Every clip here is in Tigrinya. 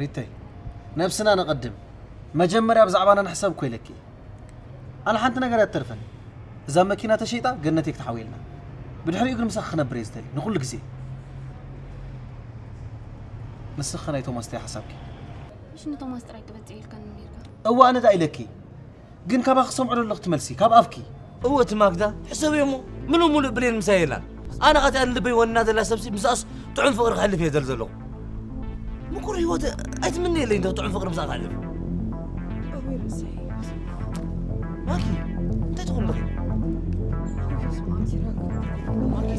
ሪተይ፣ ነብስና ነቐድም። መጀመርያ ብዛዕባና ንሕሰብ እኮ ኢለኪ። ኣነ ሓንቲ ነገር እያ ትተርፈኒ። እዛ መኪና ተሸይጣ ገነተይ ክትሓውየልና። ብድሕሪኡ ግን ምሳኺ ክነብር እየ ዝደሊ፣ ንኹሉ ግዜ። ንስኺ ናይ ቶማስ እንታይ ሓሳብኪ? ምሽ ንቶማስ ጥራይ ክበጽሕ ኢልካኒ ነይርካ። እወ፣ ኣነ እንታይ ኢለኪ? ግን ካባኺ ክሰምዖ ደለኹ ትመልሲ፣ ካብ ኣፍኪ። እወ፣ እቲ ማግዳ ሕሰብዮ እሞ፣ ምሉእ ምሉእ ብሌን ምሳይ የላን። ኣነ ኸኣ እቲኣ ንልበይ ወኒና ዘላ ሰብሲ ምስኣስ ጥዑም ፍቕሪ ከሕልፍ እየ ዝደሊ ዘለኹ። ምቁር ህይወት ኣይትምነየለይ እንዶ ጥዑም ፍቕሪ ምስኣ ከሕልፍ። ኣቦይ ርእሰይ። ማኪ፣ እንታይ ትኾን ኣለኺ? ኣቦይ ስማዕ፣ ሲራክ። ማኪ፣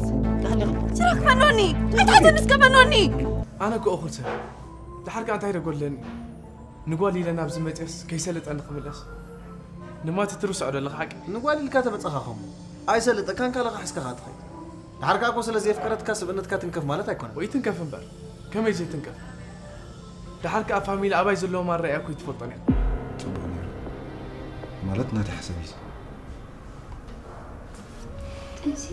ዳሕኒ ሲራክ ፈኖኒ! እንታይ ትንስከ ፈኖኒ! ኣነ እኮ እኹል ሰብ። ድሓር ከኣ እንታይ ደጎለኒ? ንጓል ኢለ ናብዚ መፅየስ ከይሰለጠኒ ክምለስ። ንማቲ ትርስዖ ደለኻ ሓቂ? ንጓል ኢልካ ተመጻኻ ኸሙ ኣይሰለጠካን፣ ካለኻ ሕዝካ ኸኣ ትኸይድ። ድሓር ከኣ እኮ ስለ ዘየፍቀረትካ ስብእነትካ ትንከፍ ማለት ኣይኮነን። ወይ ትንከፍ እምበር፣ ከመይ ዘይትንከፍ? ድሓር ከኣ ፋሚሊ ኣባይ ዘለዎም ኣረኣእያ እኮ ኣይትፈልጦን እያ። ጽቡቕ ነይሩ። ማለት ናተይ ሓሳብ እዩ። ጥንሲ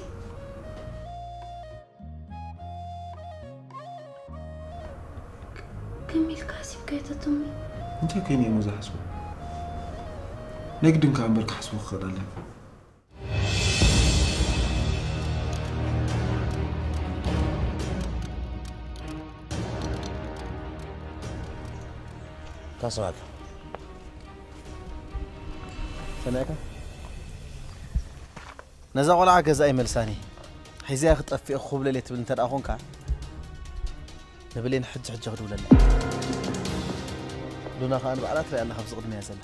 ከመይ ኢልካ ሓሲብካዮ ተቶሚ? እንታይ ኮይነ እየ እሞ ዝሓስቦ? ናይ ግድን ከኣ እምበር ክሓስቦ ክኽእል ኣለኒ። ካስባካ ሰሚዕካ? ነዛ ቆልዓ ገዛኢ መልሳኒ። ሒዘያ ክጠፍእ እየ ክኹብለል እየ ትብል እንተ ደኣ ኾንካ፣ ንብሌን ሕጂ ሕጂ ክድውለላ እየ። ሉና ከኣ ንባዕላ ትሪኣ ኣላ ካብዚ ቅድሚያ ዘላ።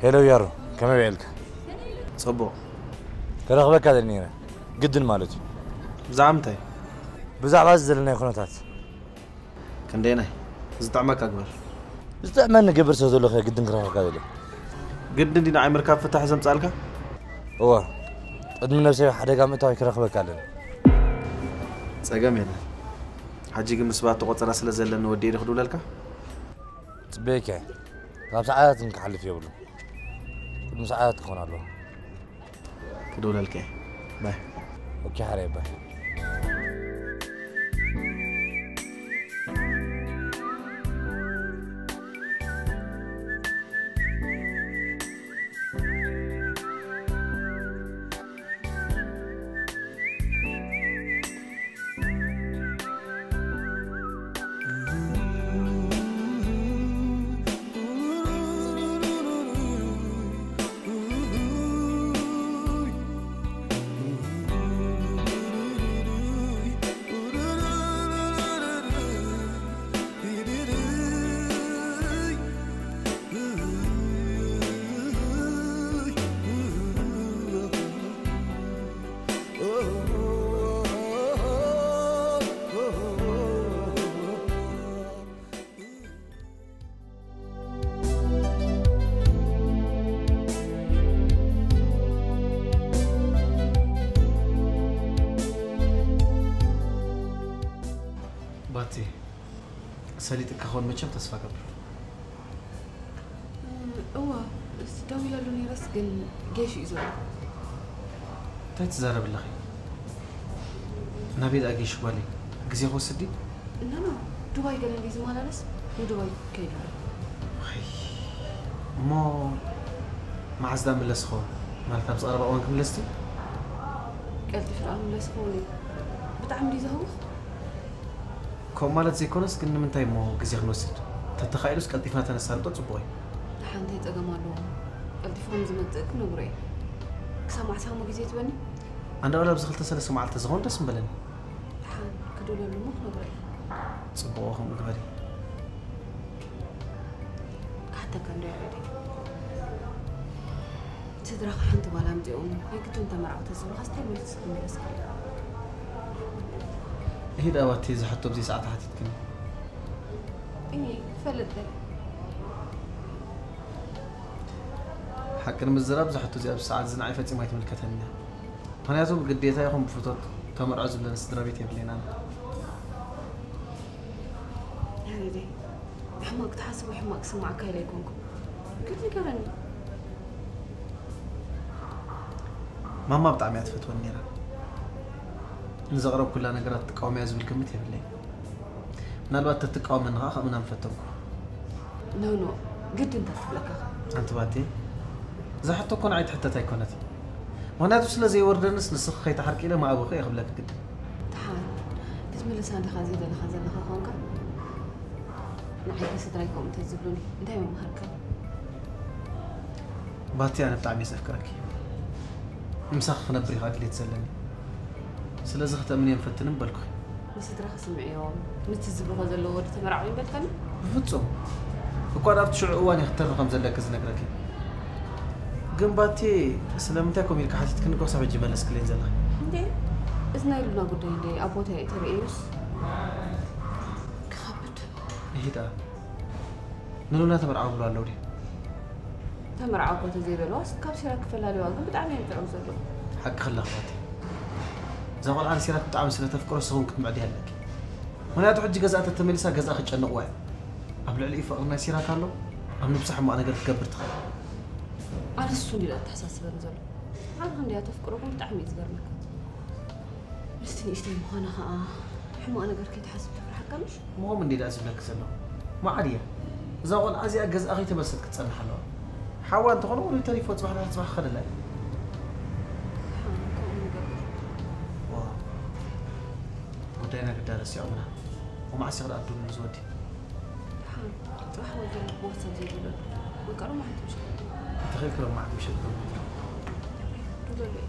ሄሎ ያሮ፣ ከመይ ውዒልካ? ጽቡቕ። ክረኽበካ ደሊ ነይረ፣ ግድን ማለት እዩ። ብዛዕባ ምንታይ? ብዛዕባ እዚ ዘለናዮ ኩነታት። ክንደየናይ? ዝጥዕመካ ግበር። ዝጥዕመኒ ገብር ሰብ ዘሎ ከ ግድን ክረኽበካ ደልየ። ግድን ድዩ ንዓይ ምርካብ ፍታሕ ዘምጻልካ? እወ፣ ቅድሚ ነብሰይ ሓደጋ ምእታው ክረኽበካ ኣለኒ። ጸገም የለን። ሕጂ ግን ምስ ሰባት ተቆጸራ ስለ ዘለኒ ወዲኤ ዶ ክድውለልካ? ጽበየካ እየ። ካብ ሰዓታት ግን ክሓልፍ የብሉ። ቅድሚ ሰዓታት ክኾን ኣለዎ። ክድውለልካ እየ። ባይ። ኦኬ ሓራይ ባይ። ሰሊጥካ ክኸውን መቸም ተስፋ ገብር። እዋ፣ ደዊለሉ ነይረስ ግን ጌሽ እዩ ዘሎ። እንታይ ትዛረብ ኣለኺ? ናበይ ደኣ ጌሽ ጓለይ? ግዜ ክወስድ ድዩ? እና ዱባይ ገለ እንዲ ዝመላለስ ንዱባይ ከይዱ። ኣይ፣ እሞ መዓዝ ደኣ ምለስ ይኸውን? ማለት ኣብዚ ቀረባ እዋን ክምለስ ድዩ? ቀልጢፉ ደኣ ምለስ ይኸውን እዩ። ብጣዕሚ ድዩ ዘህውኽ? ከምኡ ማለት ዘይኮነስ ግን ንምንታይ እሞ ግዜ ክንወስድ? ተተኻኢሉስ ቀልጢፍና ተነሳንጦ ጽቡቕ እዩ። ደሓን እንታይ ጸገም ኣለዎ? ቀልጢፉ ከም ዝመጽእ ክነግሮ እየ። ክሳብ መዓስ ሃሞ ግዜ ትበኒ? ኣንዳ ወላ ኣብዚ ክልተ ሰለስተ መዓልቲ ዝኸውን ደስ ምበለኒ። ደሓን ክደለሉ እሞ ክነግሮ እየ። ጽቡቕ ከምኡ ግበሪ። ክሓተካ እንዶ ያሬድ። ስድራኻ ሓንቲ ጓል ኣምጺኦም ናይ ግድን ተመርዓው ተዝብሉኻስ እንታይ መልሲ ክመለስካ? ይሄድ ኣባቴ ዝሓቶ ብዚ ሰዓት ሓቲትክኒ። እይ ክፈልጥ ደለ። ሓቂ ንምዝራብ ዝሓቶ እዚኣ ኣብዚ ሰዓት እዚ ንዓይ ፈጺማ ኣይትምልከተኒ እያ። ምኽንያቱ ብግዴታ ይኹን ብፍቶት ተመርዖ ዝብለኒ ስድራ ቤት የብለይናን። ያሬደይ፣ ሕማቕ ክትሓስብ ወይ ሕማቕ ክስማዓካ ኢለ ኣይኮንኩ። ግን ንገረኒ። ማማ ብጣዕሚ እያ ትፈትወኒ ነይራ። ንዘቕረብኩላ ነገራት ትቃወም እያ ዝብል ግምት የብለይን። ምናልባት ተትቃወመኒ ኸዓ ከምና ምፈተንኩ። ኖ ኖ፣ ግድን እንታይ ትብለካ? ኣንቲ ባቴ፣ እዛ ሕቶ እኮ ንዓይ ትሕተት ኣይኮነትን። ምኽንያቱ ስለ ዘይወርደንስ ንስኺ ከይትሓርቂ ኢለ ማእበኺ እየ ክብለኪ ግድን። ደሓን ክትምልሳ ዲኻ ዘይደለኻ ዘለኻ ኾንካ? ንዓይ ከ ስድራይ ከምኡ እንተዝብሉኒ እንታይ ምመሃርካኒ? ባቲ ኣነ ብጣዕሚ እየ ዘፍቅረኪ። ምሳኺ ክነብር ኢኻ ድሌት ዘለኒ። ስለዚ ክተእምንዮም ፈትኒ ምበልኩኺ። ንስድራኺ ስምዕዮም፣ ንቲ ዝብልዎ ዘለዉ ወዲ ተመርዓዊ ምበልካኒ? ብፍጹም። እኳ ኣብቲ ሽዑ እዋን እየ ክትተርፊ ከም ዘለኪ ዝነግረኪ። ግን ባቲ ስለምንታይ ከምኡ ኢልኪ ሓቲትክኒ እኮ ክሳብ ሕጂ መለስክለይን ዘለኺ። እንዴ? እዚ ናይ ሉና ጉዳይ እንዴ ኣብ ቦታ እየ ተርእየዮስ? ክኸብድ። ይሄዳ ንሉና ተመርዓዊ ብሎ ኣለዉ ድዩ? ተመርዓዊ እኮ ተዘይበልዋስ ካብ ሲራክ ክፈላልዋ ግን ብጣዕሚ እዮም ዝጥዕሙ ዘለዉ። ሓቂ ክላኽባት እዛ ቆልዓ ንሲራክ ብጣዕሚ ስለ ተፍቅሮ ንስኺ እውን ክትምዕድያ ኣለኪ። ምኽንያቱ ሕጂ ገዝኣ ተተመሊሳ ገዝኣ ክጨንቕዋ እዩ። ኣብ ልዕሊኡ ፍቕሪ ናይ ሲራክ ኣሎ፣ ኣብ ነብሳ ሕማቕ ነገር ክትገብር ትኽእል። ኣነ እሱ እንዲዳ ኣተሓሳስበኒ ዘሎ። ዓርኺ እንዲያ ተፍቅሮ ግን ብጣዕሚ እዩ ዝገርመካ። ምስቲ ንእሽተይ ምዃና ኸኣ ሕማቕ ነገር ከይትሓስብ ተፍርሓካ ምሽ? እሞ ከምኡ እንዴ ደኣ ዝብለኪ ዘለኹ? መዓር እያ። እዛ ቆልዓ እዚኣ ገዝኣ ከይተመልሰት ክትጸንሕ ኣለዋ። ሓዋ እንተኾነ ወዲ ተሪፎ ጽባሕ ድሕሪ ጽባሕ ክኸደላ እዩ። ደሓን ከምኡ ንገብር። ዋው። ጉዳይና ግዳ ረሲዖምና። ወመዓስ ኢኺ ደኣ ኣዱሉ ንዝወዲ? ደሓን ጽባሕ ወዲ ቦርሳ ዘይብሉ። ወይ ከኣ ሎማዓንቲ ምሸት። እንተኺኢልኪ ሎማዓንቲ ምሸት ደውሊ። ደውለሉ እየ።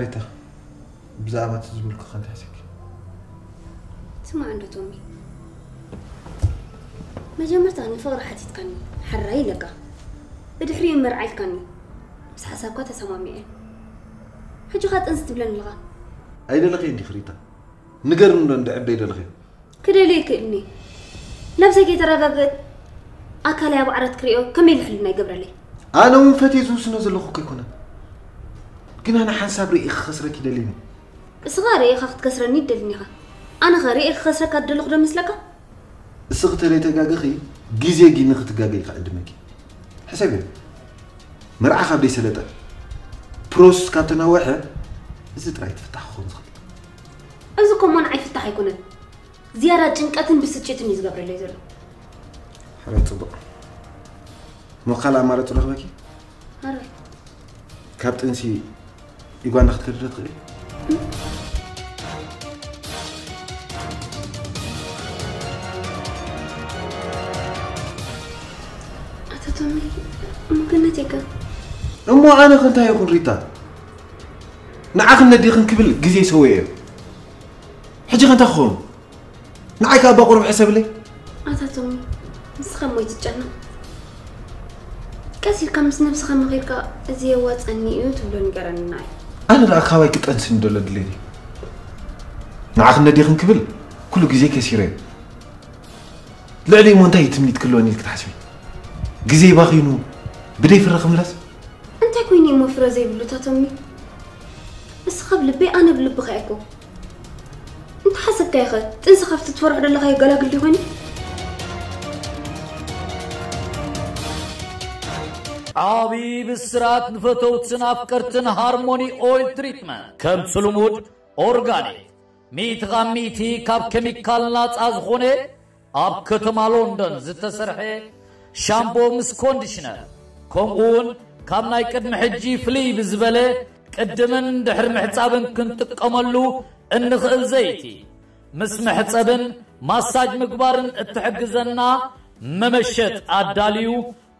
ሪታ፣ ብዛዕባ እቲ ዝብልኩ ከንታ ሓሲብኪ? ስማዕ እንዶ ቶሚ፣ መጀመርታ ንፍቕሪ ሓቲትካኒ ሓራይ ኢለካ፣ ብድሕሪኡ መርዓ ኢልካኒ፣ ምስ ሓሳብካ ተሰማሚዐ። ሕጂ ኸ ጥንሲ ትብለኒ ኣለኻ? ኣይደለኽን ዲኺ ሪታ? ንገርኒ እንዶ እንድዒ ኣደይ ደለኺ? ክደልዮ ይክእልኒ። ነብሰይ ከይተረጋገእት ኣካለይ ኣብ ዓራት ክርእዮ ከመይ ኢለ ሕልና ይገብረለይ? ኣነ እውን ፈትየ ዝውስኖ ዘለኹ እኮ ኣይኮነን። ግን ኣነ ሓንሳብ ርእየ ክኸስረኪ ደልየኒ። እስኻ ርእኻ ክትከስረኒ ትደልን ኢኻ። ኣነ ኸ ርእየ ክኸስረካ ዝደለኹ ዶ መስለካ? እስኺ ተደይተጋገኺ ግዜ ጊኒ ክትጋገይ ክዕድመኪ። ሕሰብዮ። መርዓ ካብ ደይሰለጠ ፕሮሰስ ካብ ተናወሐ እዚ ጥራይ እቲ ፍታሕ ክኸውን ዝኽእል። እዚ እኮ እሞ ንዓይ ፍታሕ ኣይኮነን። ዝያዳ ጭንቀትን ብስጭትን እዩ ዝገብረለይ ዘሎ። ሕራይ ጽቡቕ። እሞ ካልእ ኣማራጺ ረኽበኪ? ሕራይ። ካብ ጥንሲ ኢጓና ክትከዲ ዶ ትኽእሊ? ኣቶ ቶሚ፣ እሞ ገነት የካ። እሞ ኣነ ከ እንታይ ይኹን ሪታ? ንዓኽን ነዴኽን ክብል ግዜ ሰዊኤ እየ። ሕጂ ከ እንታይ ክኸውን? ንዓይ ከኣ ኣባ ቁሩብ ሕሰብለይ። ኣታ ቶሚ፣ ንስኻ እሞ ኣይትጨነቕ። ቀስ ኢልካ ምስ ነብስኻ መኺድካ፣ "እዚ የዋጸኒ እዩ" ትብሎ ንገረኒ ንዓይ። ኣነ ደኣ ካባይ ክጠንስኒ ዶ ለድልየኒ? ንዓኽን ነዴኽን ክብል ኩሉ ግዜ ከሲረዮ። ልዕሊ እሞ እንታይ ትምኒት ክህልወኒ ኢልኪ ትሓስቢ? ግዜ ባኺኑ ብደይ ፍረ ክምለስ? እንታይ ኮይኑ እሞ ፍረ ዘይብሉ ታቶሚ? ንስኻ ብልበይ ኣነ ብልብኻ እኮ። እንተ ሓሰብካዮ ኸ ጥንሲ ካብቲ ትፈርሖ ዘለኻዮ ገላግል ድዩ ኮይኑ? ዓቢ ብስራት ንፈተውትን ኣፍቀርትን ሃርሞኒ ኦይል ትሪትመንት። ከምቲ ልሙድ ኦርጋኒክ፣ ሚእቲ ካብ ሚእቲ ካብ ኬሚካል ናጻ ዝኾነ ኣብ ከተማ ሎንደን ዝተሰርሐ ሻምቦ ምስ ኮንዲሽነር፣ ከምኡ እውን ካብ ናይ ቅድሚ ሕጂ ፍልይ ብዝበለ ቅድምን ድሕሪ ምሕጻብን ክንጥቀመሉ እንኽእል ዘይቲ፣ ምስ መሕጸብን ማሳጅ ምግባርን እትሕግዘና መመሸጥ ኣዳልዩ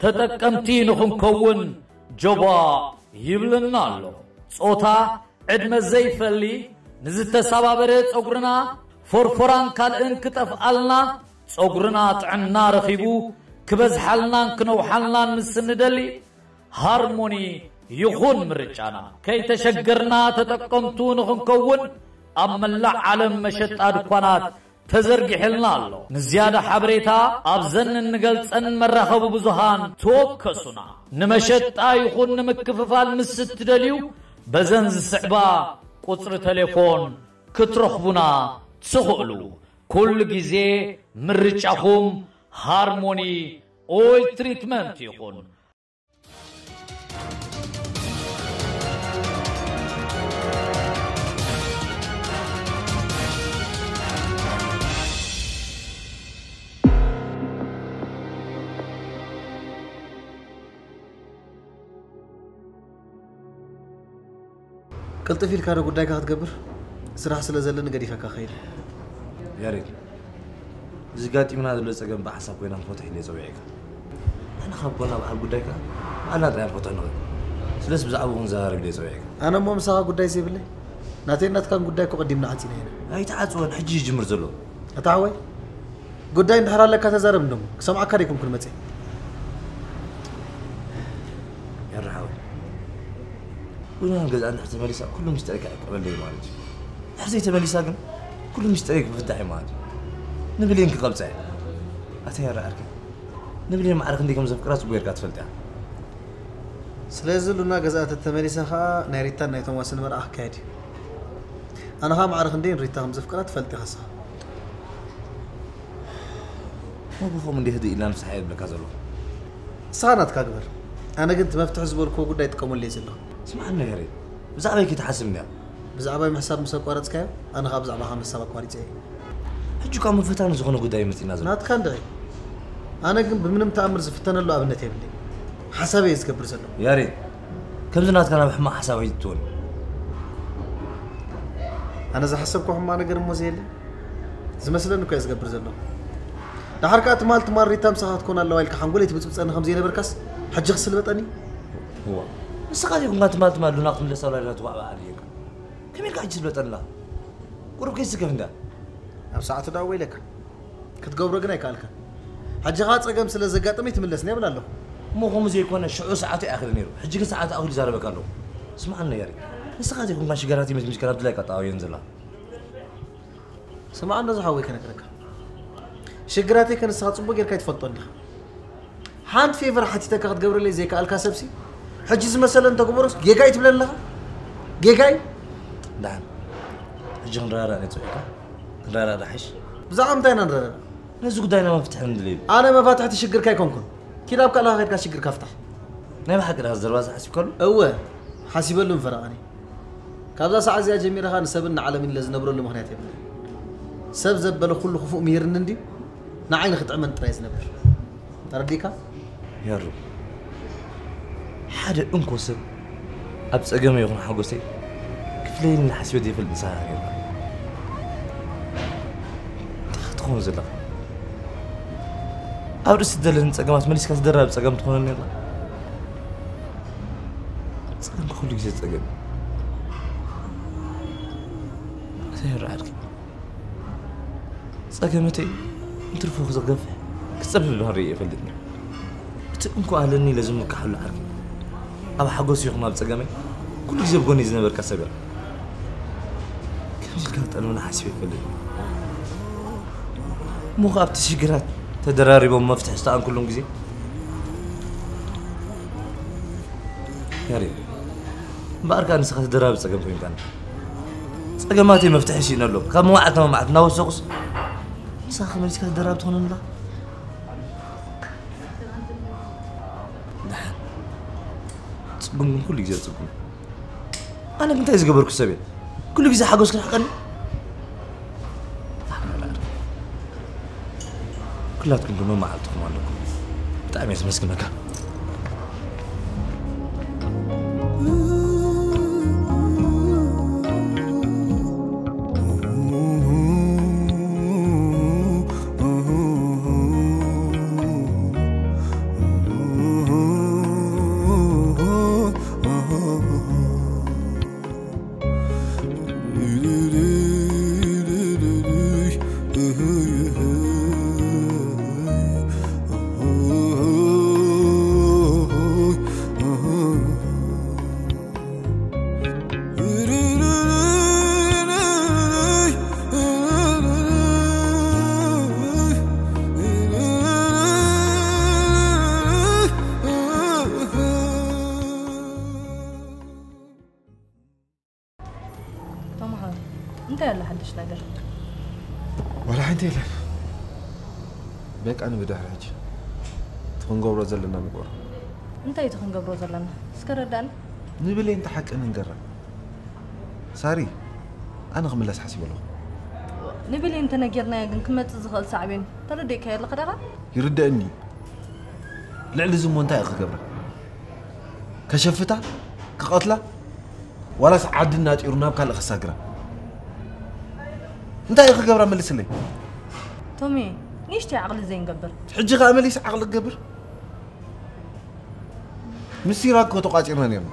ተጠቀምቲ ንኽንከውን ጆባ ይብለና ኣሎ። ጾታ፣ ዕድመ ዘይፈሊ፣ ንዝተሰባበረ ጸጉርና፣ ፎርፎራን ካልእን ክጠፍኣልና፣ ጸጉርና ጥዕና ረኺቡ ክበዝሓልናን ክነውሓልናን ምስ እንደሊ፣ ሃርሞኒ ይኹን ምርጫና። ከይተሸገርና ተጠቀምቱ ንኽንከውን ኣብ መላእ ዓለም መሸጣ ድኳናት ተዘርጊሕልና ኣሎ። ንዝያዳ ሓበሬታ ኣብዘን እንገልጸን መራኸቢ ብዙሃን ተወከሱና። ንመሸጣ ይኹን ንምክፍፋል ምስ እትደልዩ በዘን ዝስዕባ ቁጽሪ ቴሌፎን ክትረኽቡና ትኽእሉ። ኩሉ ግዜ ምርጫኹም ሃርሞኒ ኦይል ትሪትመንት ይኹን። ቅልጥፍ ኢልካ ዶ ጉዳይካ ክትገብር? ስራሕ ስለ ዘለኒ ገዲፈካ ከይደ። ያሬድ፣ እዚ ጋጢምና ዘሎ ጸገም ብሓሳብ ኮይና ንፈትሕ ኢለ ጸዊዐካ። ንሕና ካብ ጎና በዓል ጉዳይካ ባዕልና ጥራይ ንፈትሖ ንኽእል። ስለስ ብዛዕባኡ ክንዘራረብ ኢለ ጸዊዐካ። ኣነ እሞ ምሳኻ ጉዳይ ዘይብለይ? ናተይን ናትካን ጉዳይ እኮ ቀዲምና ዓጺና ኢና። ኣይተዓጽወን፣ ሕጂ እዩ ዝጅምር ዘሎ። ኣታ ሓወይ፣ ጉዳይ እንድሕር ኣለካ ተዛረብ እንዶሞ፣ ክሰምዓካ ደይኮንኩን መጽየ። ያሬድ ሓወይ፣ ዊና ገዛ እንድሕር ተመሊሳ ኩሉ ምስጢረይ ክዕቀበለይ ማለት እዩ። እንድሕር ዘይተመሊሳ ግን ኩሉ ምስጢረይ ክፍታሕ እዩ ማለት እዩ። ንብሌን ክቐብጻ እየ። ኣታ ያሬድ ዓርከይ፣ ንብሌን ማዕረ ክንደይ ከም ዘፍቅራ ጽቡቕ ጌርካ ትፈልጥ እያ። ስለዚ ሉና ገዝኣ ተተመሊሳ ኸኣ ናይ ሪታን ናይ ቶማስን መርዓ ክካየድ እዩ። ኣነ ኸኣ ማዕረ ክንደይ ንሪታ ከም ዘፍቅራ ትፈልጥ ኢኻ ንስኻ። መብርኾም እንዴ ህድእ ኢልና ንፍስሓ የብለካ ዘሎ። ንስኻ ናትካ ግበር። ኣነ ግን እቲ መፍትሒ ዝበልክዎ ጉዳይ ጥቀመሉ እየ ዘለኹ። ስምዓኒ ያሬድ፣ ብዛዕባይ ከይትሓስብ እንድያ። ብዛዕባይ ምሕሳብ ምስ ኣቋረጽካዮ፣ ኣነ ኸኣ ብዛዕባኻ ምሕሳብ ኣቋሪጸ እየ። ሕጂ እኳ መፈታኒ ዝኾነ ጉዳይ እዩ መጺእና ዘሎ። ናትካ እንድዒ። ኣነ ግን ብምንም ተኣምር ዝፍተነሉ ኣብነት የብለይን። ሓሳበይ እየ ዝገብር ዘለኹ። ያሬድ፣ ከምዚ ናትካ ናብ ሕማቕ ሓሳብ ኣይትእትወኒ። ኣነ ዝሓሰብኩ ሕማቕ ነገር እሞ ዘየለ ዝመስለኒ እኮ እየ ዝገብር ዘለኹ። ደሓር ከኣ ትማል ትማል ሪታ ምሳኻ ክትኮን ኣለዋ ኢልካ ሓንጎለይ ትብጽብጸኒ ከም ዘይነበርካስ ሕጂ ክስልበጠኒ? እዋ፣ ንስኻ ዘይኮንካ ትማል ትማል ሉና ክትምለስ ኣላ ኢልካ ትጓዕባዕ ኣልየካ። ከመይ ኢልካ ሕጂ ትብለጠኒ ኣለኻ? ቁሩብ ከይትስከፍ እንዳ። ኣብ ሰዓቱ ደኣ ወይለካ። ክትገብሮ ግን ኣይከኣልካን። ሕጂ ኸኣ ጸገም ስለ ዘጋጠመ ይትምለስን የብል ኣለኹ። እሞ ከምኡ ዘይኮነ ሽዑ ሰዓቱ ኣይኣኸለን ነይሩ። ሕጂ ግን ሰዓቱ ኣኺሉ ይዛረበካ ኣለኹ። ስምዓኒ ያሬድ። ንስኻ ዘይኮንካ ሽገራተይ መዝሚዝካ ናብ ድላይካ ኣጠቓውየን ዘላ። ስምዓኒ ዝሓወይ ከነግረካ። ሽግራተይ ከ ንስኻ ጽቡቕ ጌርካ ኣይትፈልጦን ዲኻ? ሓንቲ ፌቨር ሓቲተካ ክትገብረለይ ዘይከኣልካ ሰብሲ ሕጂ ዝመሰለ እንተግበሮስ ጌጋ እዩ ትብለኒ ኣለኻ? ጌጋ እዩ? ደሓን ሕጂ ክንረዳዳእ ነይ ጸዊዕካ ክንረዳዳእ ደሓይሽ። ብዛዕባ እንታይ ኢና ንረዳዳእ? ነዚ ጉዳይና መፍትሒ ንድልየሉ። ኣነ መፋትሕቲ ሽግርካ ኣይኮንኩን። ኪድ ኣብ ካልእኻ ከድካ ሽግርካ ፍታሕ። ናይ ብሓቂ ዲኻ ዘረባ እዚ ሓሲብካሉ? እወ ሓሲበሉ እምበር ኣነ። ካብዛ ሰዓት እዚኣ ጀሚረ ኸኣ ንሰብን ንዓለምን ኢለ ዝነብረሉ ምኽንያት የብለይን። ሰብ ዘበለ ኩሉ ክፉእ ምሂርኒ እንድዩ ንዓይ ንኽጥዕመኒ ጥራይ ዝነብር። ተረዲእካ? ያሩ፣ ሓደ እንኮ ሰብ ኣብ ጸገመይ ይኹን ሓጎሰይ ክፍለየኒ ሓሲበ ዘይፈልጥ ንስኻ ኢኻ ነይርካ። እንታይ ትኸውን ዘለኻ? ኣብ ርእሲ ዘለኒ ጸገማት መሊስካ ተደራቢ ጸገም ትኾነኒ ኣለኻ። ጸገም ኩሉ ግዜ ጸገም እዩ። ኣታ ያሩ ዓርከይ፣ ጸገመተይ እንትርፎ ክዝገፍሕ ክጸብብ ባህሪ እየ እፈልጥ ነይረ። እቲ እንኳ ኣለኒ ኢለ ዝምካሓሉ ዓርኪ፣ ኣብ ሓጎስ ይኹን ኣብ ጸገመይ ኩሉ ግዜ ኣብ ጎነይ ዝነበርካ ሰብ ኢኻ። ከምዚ ኢልካ ክጠልመና ሓሲበ ኣይፈልጥን። እሞ ኸኣ ኣብቲ ሽግራት ተደራሪቦም መፍትሒ ዝተኣንኩሉን ግዜ፣ ያሬድ፣ እምበኣር ከኣ ንስኻ ተደራቢ ጸገም ኮይንካኒ። ጸገማተይ መፍትሒ ስኢነ ኣሎ። ካብ መዓልቲ ናብ መዓልቲ እናወሰኹስ ንስኻ ከመይ ኢልካ ተደራቢ ትኾነኒ ኣለኻ? ደሓን። ጽጉም ግን ኩሉ ግዜ ጽጉም። ኣነ ግን እንታይ ዝገበርኩ ሰብ እየ? ኩሉ ግዜ ሓጎስ ክርሕቀኒ? ኩላትኩም ግን መመዓልትኹም ኣለኩም። ብጣዕሚ እየ ዘመስግነካ። ተማሃሩ፣ እንታይ ኣሎ ሓድሽ ነገር? ዋላ ሓንቲ የለን። በቃ ንብድሕሪ ሕጂ እቲ ክንገብሮ ዘለና ንግበሮ። እንታይ እቲ ክንገብሮ ዘለና? እስከ ረዳኒ። ንብሌን እቲ ሓቂ ንንገራ። ሳሪ፣ ኣነ ክምለስ ሓሲበ ኣለኹ። ንብሌን እንተነጊርናያ ግን ክመጽእ ዝኽእል ሳዕቤን ተረዲእካዮ ኣለኻ ደኻ? ይርደእኒ። ልዕሊ እዚ እሞ እንታይ እዩ ክገብራ? ከሸፍታ? ክቐትላ? ዋላስ ዓዲ ናጢሩ ናብ ካልእ ከሳግራ? እንታይ እዩ ክገብራ መልስለይ? ቶሚ፣ ንእሽተይ ዓቕሊ ዘይንገብር። ሕጂ ኸኣ መሊስ ዓቕሊ ክገብር? ምስ ሲራክ እኮ ተቋጺርና ነርና።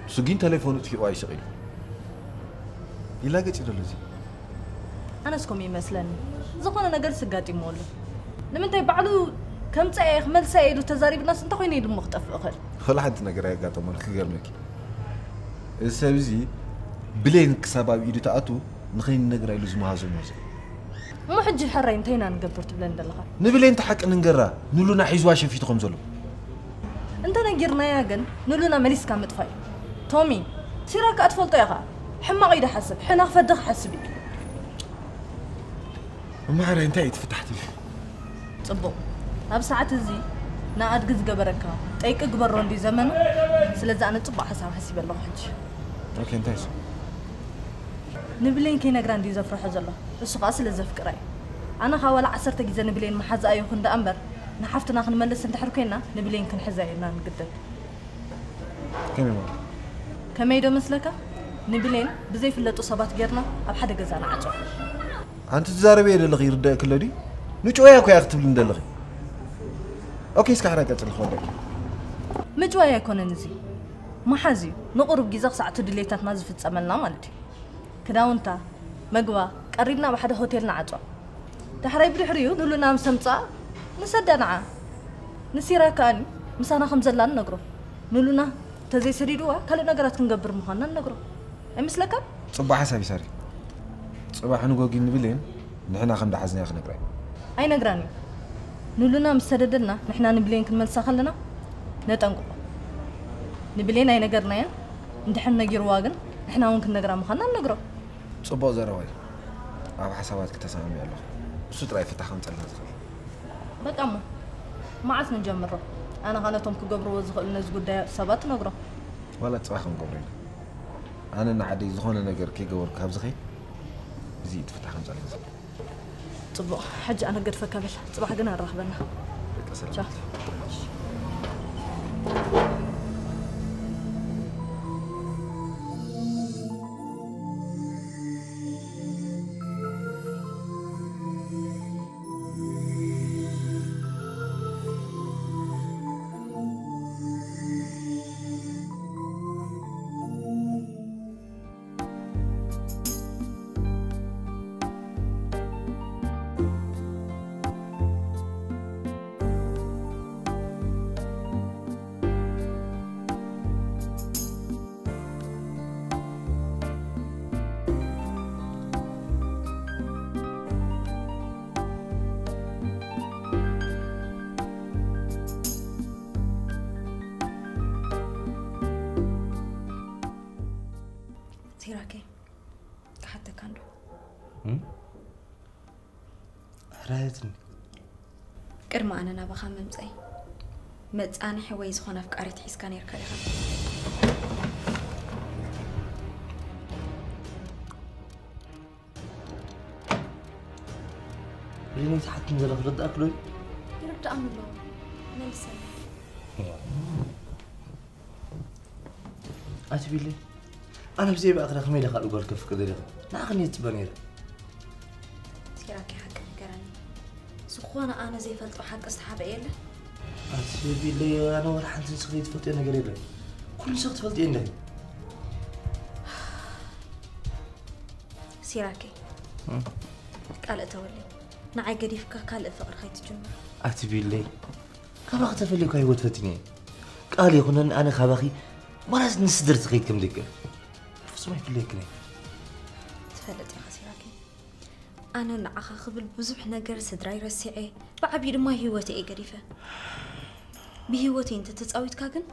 እሱ ግን ተሌፎኑ ጥፊእዋ እዩ ስቕ ኢሉ። ይላገጽ እዩ ዘሎ እዚ። ኣነስ ከምኡ ይመስለኒ። ዝኾነ ነገር ስጋጢምዎ ኣሎ። ንምንታይ ባዕሉ ከምጽኣ እየ ክመልሳ እየ ኢሉ ተዛሪብናስ እንተኾይኑ ኢሉ እሞ ክጠፍእ እኽእል። ወላ ሓንቲ ነገር ኣየጋጠሞን ክገርመኪ። እዚ ሰብ እዚ ብሌን ክሳብ ኣብ ኢዱ ትኣቱ ንኸይንነግራ ኢሉ ዝመሃዞ መሃዞ። እሞ ሕጂ ሕራይ እንታይ ኢና ንገብር ትብለኒ ዘለኻ? ንብሌን እቲ ሓቂ ንንገራ ንሉና ሒዝዋ ሸፊቱ ከም ዘሎ። እንተ ነጊርናያ ግን ንሉና መሊስካ ምጥፋእ እዩ። ቶሚ፣ ሲራክ ከኣ ትፈልጦ ኢኻ። ሕማቕ እዩ ድሓስብ፣ ሕነ ክፈዲ ክሓስብ እዩ። እማሕራይ እንታይ እዩ ትፍታሕ ትብል? ጽቡቕ። ኣብ ሰዓት እዚ ንኣድጊ ዝገበረካ ጠይቂ ግበሮ እንድዩ ዘመኑ። ስለዚ ኣነ ጽቡቕ ሓሳብ ሓሲበ ኣለኹ ሕጂ። ኦኬ፣ እንታይ እሱ? ንብሌን ከይነግራ እንድዩ ዘፍርሖ ዘሎ። እሱ ኸኣ ስለ ዘፍቅራ እዩ። ኣነ ኸኣ ዋላ ዓሰርተ ግዜ ንብሌን መሓዛኣ ይኹን ደኣ እምበር፣ ንሓፍትና ክንመልስ እንድሕር ኮይንና፣ ንብሌን ክንሕዛ ኢና ንግደድ። ከመይ ማለት? ከመይ ዶ መስለካ? ንብሌን ብዘይፍለጡ ሰባት ጌርና ኣብ ሓደ ገዛ ንዓጽዋ። ኣንቲ ትዛረብዮ ዘለኺ ይርደእኪ ኣሎ ድዩ? ምጭወያ እኮ እያ ክትብልኒ ዘለኺ። ኦኬ፣ እስከ ሓራይ ቀጽሊ ክወደኪ። ምጭዋይ ኣይኮነን እዚ። ምሓዝ እዩ። ንቑሩብ ግዜ ክሳዕ እቲ ድሌታትና ዝፍጸመልና ማለት እዩ። ክዳውንታ፣ መግባ፣ ቀሪብና ኣብ ሓደ ሆቴል ንዓጽዋ። ዳሕራይ ብድሕሪኡ ንሉና ምስ ኣምጽኣ ንሰዳ ንዓ። ንሲራክ ከኣኒ ምሳና ከም ዘላ ንነግሮ። ንሉና ተዘይሰዲድዋ ካልእ ነገራት ክንገብር ምዃንና ንነግሮ። ኣይመስለካን? ጽቡቕ ሓሳብ እዩ ሳሪ። ጽባሕ ንጎጊ ንብሌን ንሕና ከም ደሓዝናዮ ክነግራ እዩ። ኣይነግራን እዩ። ንሉና ምስ ሰደደልና ንሕና ንብሌን ክንመልሳ ከለና ነጠንቅቖ። ንብሌን ኣይነገርናያን። እንድሕር ነጊርዋ ግን ንሕና እውን ክንነግራ ምዃንና ንነግሮ። ጽቡቕ ዘረባ እዩ። ኣብ ሓሳባትኪ ተሰማሚዐ ኣለኹ። እሱ ጥራይ ፍታሕ ከምጸልና ዝኽእል። በቃ እሞ መዓስ ንጀምሮ? ኣነ ኸኣ ነቶም ክገብርዎ ዝኽእሉ ነዚ ጉዳይ ሰባት ትነግሮም። ዋላ ጽባሕ ክንገብሮ ኢና። ኣነ ንዓደይ ዝኾነ ነገር ከይገበርኩ ካብ ዝኸይድ እዚ እዩ እቲ ፍታሕ ከምጸልና ዝኽእል። ጽቡቕ፣ ሕጂ ኣነ ገድፈካ በል። ጽባሕ ግን ኣራኽበና። በቃ ሰላም። ቻው። ሓተካ እንዶ? እም? ሕራየትኒ። ቅድሚ ኣነ ናባኻ ምምፀይ፣ መፃንሒ ወይ ዝኾነ ኣፍቃሪት ሒዝካ ነይርካ ዲኻ? ሪኒ ዝሓትኒ ዘሎ ክርዳእክ ዶ? ይርዳእኒ ኣለዎ። መልሰኒ። ኣቲ ቢለይ፣ ኣነ ብዘይ ብኣኽላ ከመይ ኢለ ካልእ ጓል ከፍቅር ኢለ? ንዓኽን እየ ዝፅበ ነይረ። ሲራክ ሓቂ ንገረኒ። ዝኾነ ኣነ ዘይፈልጦ ሓቂ ዝተሓበአ የለ? ኣቲ ቢለይ፣ ኣነ ወላ ሓንቲ ንስኺ ዘይትፈልጥዮ ነገር የለን። ኩሉ ንስኺ ትፈልጥዮ ኣለኺ። ሲራኬ፣ ቃል እተወለይ። ንዓይ ገዲፍካ ካልእ ፍቕሪ ከይትጅምር። ኣቲ ቢለይ፣ ካባኺ ተፈልየኳ ህይወት ፈቲነ እየ። ቃል ይኹነኒ ኣነ ካባኺ ዋላስ ንስድር ትኸይድ ከም ደቂ። ፍጹም ኣይፍለየክን እየ። ትፈልጥ ኢኻ ሲራኬ፣ ኣነ ንዓኻ ክብል ብዙሕ ነገር ስድራይ ረሲዐ፣ ብዓብዩ ድማ ህይወተይ እየ ገዲፈ። ብህይወተይ እንተተጻዊትካ ግን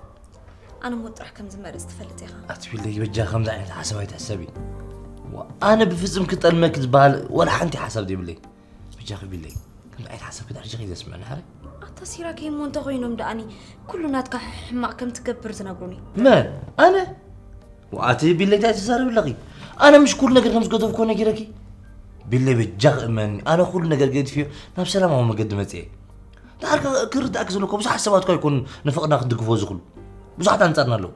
ኣነ ሞት ጥራሕ ከም ዝመርጽ ትፈልጥ ኢኻ። ኣቲ ቢለይ፣ በጃ ከምዚ ዓይነት ሓሳብ ኣይትሕሰቢ። ዋ፣ ኣነ ብፍጹም ክጠልመኪ ዝበሃል ወላ ሓንቲ ሓሳብ ዘይብለይ። በጃኺ ቢለይ፣ ከምዚ ዓይነት ሓሳብ ክዳርጂ ከይዘስምዐኒ ሓረ። ኣታ ሲራኬ፣ እሞ እንተኾይኖም ደኣኒ ኩሉ ናትካ ሕማቕ ከም ትገብር ዝነግሩኒ? መን? ኣነ? ዋኣቲ ቢለይ እንታይ ትዛረቢ ኣለኺ? ኣነ ምሽ ኩሉ ነገር ከም ዝገደፍኮ ነጊረኪ? ቢለይ በጃኺ እመኒ፣ ኣነ ኩሉ ነገር ገዲፍዮ ናብ ሰላማዊ መገዲ መፅየ። ደሓር ከ ክርዳእኪ ዘለኮ ብዙሓት ሰባት እኳ ኣይኮኑን ንፍቕርና ክንድግፎ ዝኽሉ። ብዙሓት ኣንጻርና ኣለዉ።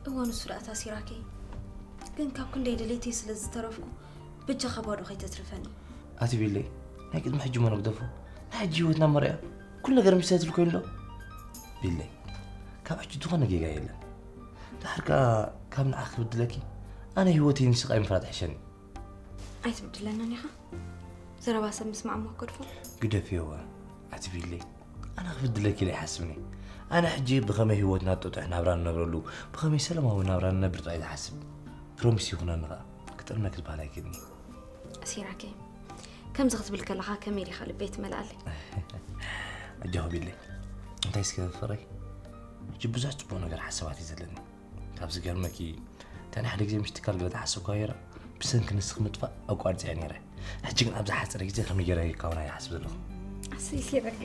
እወ ንሱ ደኣ እታ ሲራኬ፣ ግን ካብ ክንደይ ድሌተይ ስለ ዝተረፍኩ በጃኻ ባዶ ከይተትርፈኒ። ኣቲ ቢለይ፣ ናይ ቅድሚ ሕጂ እሞ ንግደፎ፣ ናይ ሕጂ ህይወትና እሞ ርኣዮ። ኩሉ ነገር ምስቲ ትብል ኮይኑ ዶ? ቢለይ፣ ካብ ሕጂ ዝኾነ ጌጋ የለን። ደሓር ከኣ ካብ ንዓኺ ክብድለኪ ኣነ ህይወተይ ንስቓይ ምፍራድ ይሕሸኒ። ኣይትብድለንን ኢኻ። ዘረባ ሰብ ምስማዕ እሞ ክገድፎ። ግደፍዮ ኣቲ ቢለይ፣ ኣነ ክብድለኪ ኢለ ኣይሓስብን እየ። ኣነ ሕጂ ብኸመይ ህይወትና ጥጡሕ ናብራ ንነብረሉ፣ ብኸመይ ሰላማዊ ናብራ ንነብር ጥራይ ዝሓስብ። ፕሮሚስ ይኹነኒ ኸኣ ክጥልመኪ ዝበሃል ኣይክእልን እየ። ሲራኬ፣ ከምዚ ክትብል ከለኻ ከመይ ኢኻ ልበይ ትመልኣለይ? ኣጆኺ ቢለይ። እንታይ እስከ ፍቕረይ፣ ሕጂ ብዙሕ ጽቡቕ ነገር ሓሳባት እዩ ዘለኒ። ካብ ዝገርመኪ፣ እታ ንሓደ ግዜ ምሽ ትካል ገለ ተሓሰብኳ ገይረ ብሰንኪ ንስኺ ምጥፋእ ኣቋሪፀያ ነይረ። ሕጂ ግን ኣብ ዝሓፀረ ግዜ ከመይ ገይረ ይካውና ይሓስብ ዘለኹ። ኣሰይ ሲራኬ።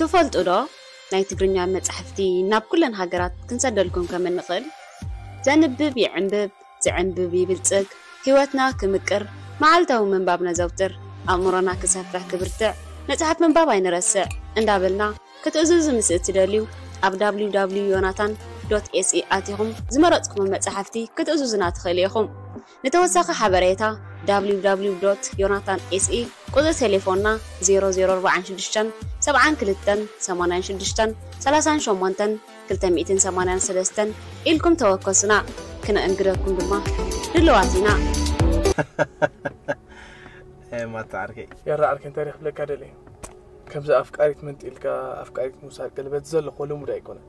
ትፈልጡ ዶ? ናይ ትግርኛ መጻሕፍቲ ናብ ኩለን ሃገራት ክንሰደልኩም ከም እንኽእል። ዘንብብ ይዕንብብ፣ ዝዕንብብ ይብልጽግ፣ ህይወትና ክምቅር፣ መዓልታዊ ምንባብ ነዘውትር፣ ኣእምሮና ክሰፍሕ ክብርትዕ፣ መጽሓፍ ምንባብ ኣይንረስዕ እንዳበልና ክትእዝዙ ምስ እትደልዩ ኣብ www ዮናታን ዶት ኤስኢ ኣቲኹም ዝመረጽኩሞ መጻሕፍቲ ክትእዝዙና ትኽእሉ ኢኹም። ንተወሳኺ ሓበሬታ www ዮናታን ኤስኢ ቁጽሪ ቴሌፎንና ዜሮ ዜሮ ኣርባዓን ሽዱሽተን ሰብዓን ክልተን ሰማንያን ሽዱሽተን ሰላሳን ሸሞንተን ክልተ ሚእትን ሰማንያን ሰለስተን ኢልኩም ተወከሱና። ክነእንግደኩም ድማ ድልዋት ኢና። ማታ ዓርከይ ያራ ዓርከይ እንታይ ክብለካ ደልየ ከምዚ ኣፍቃሪት መንጢልካ ኣፍቃሪት ምውሳድ ቀለበት ዘለኮ ልሙድ ኣይኮነን።